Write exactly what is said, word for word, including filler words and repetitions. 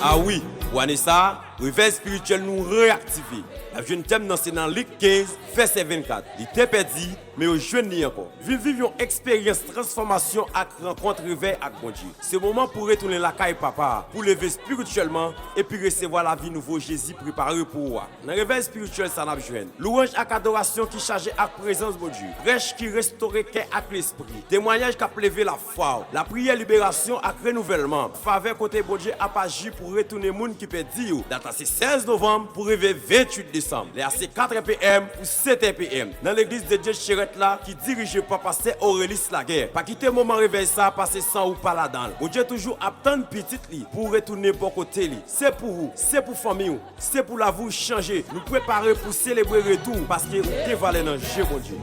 A wi, pou ane sa a, revèy espirityèl nou reyaktive. N ap jwenn tèm nan se nan Lik kenz, vèsè vennkat. Li te pèdi, men yo jwenn li ankò. Vin viv yon eksperyans transfòmasyon ak rankont revèy ak Bondye. Se moman pou retounen lakay Papa a, pou leve espirityèlman epi resevwa lavi nouvo Jezi prepare pou ou a. Nan revèy espirityèl sa n ap jwenn louwanj ak adorasyon ki chaje ak prezans Bondye, prèch ki restore kè ak lespri, temwayaj k ap leve lafwa w, lapriyè liberasyon ak renouvèlman, favè kote Bondye ap aji pou retounen moun ki pèdi yo. Dat la se sèz novanm pou rive venntuit desanm. Lè a se katrè p m pou setè p m nan legliz de Dye Cherèt la ki dirije pa pastè Aurelis Laguerre. Pa kite moman revèy sa a pase san ou pa ladan l. Bondye toujou ap tann pitit li pou w retounen bò kote li. Se pou ou, se pou fanmi w, se pou lavi w chanje. Nou prepare pou selebre retou w paske ou gen valè nan je Bondye.